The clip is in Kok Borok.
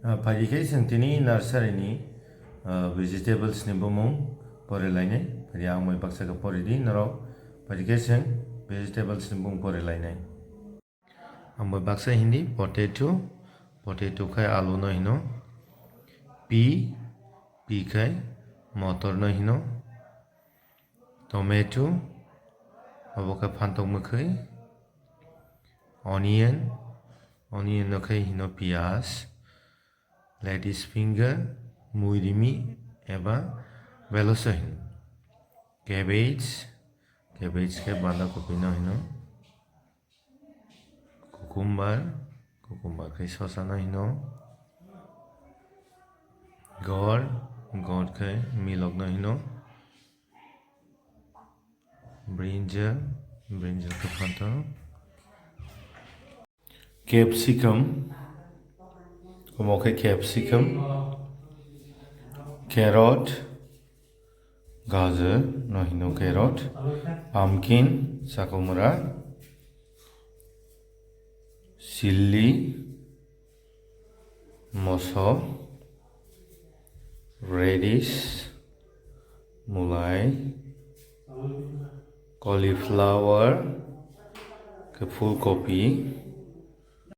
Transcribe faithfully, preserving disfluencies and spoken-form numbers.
Ah, phaidi khe chwng tini nursery ni, ah, vegetables ni bumung porilainai. Phaidi ang bai baksa khe poridi norok. Phaidi khe chwng vegetables ni bumung porilainai. Ang bai baksa hindi potato, potato khai alu no hino. Pea, pea khai motor no hino. Tomato, obo khe phantok mwkhwi. Onion, onion no khe hino piyaj. Ladies finger, muirimi eba beloso hino. Cabbage, cabbage khe banda kopi no hino. Cucumber, cucumber khe sosa no hino. Gourd, gourd khe milok no hino. Brinjal, brinjal khe phantok. Capsicum, omo khe capsicum. Carrot, gajar no hino carrot. Pumpkin, chakumra. Chilli, moso, radish, mulai, cauliflower, khe phulkopi,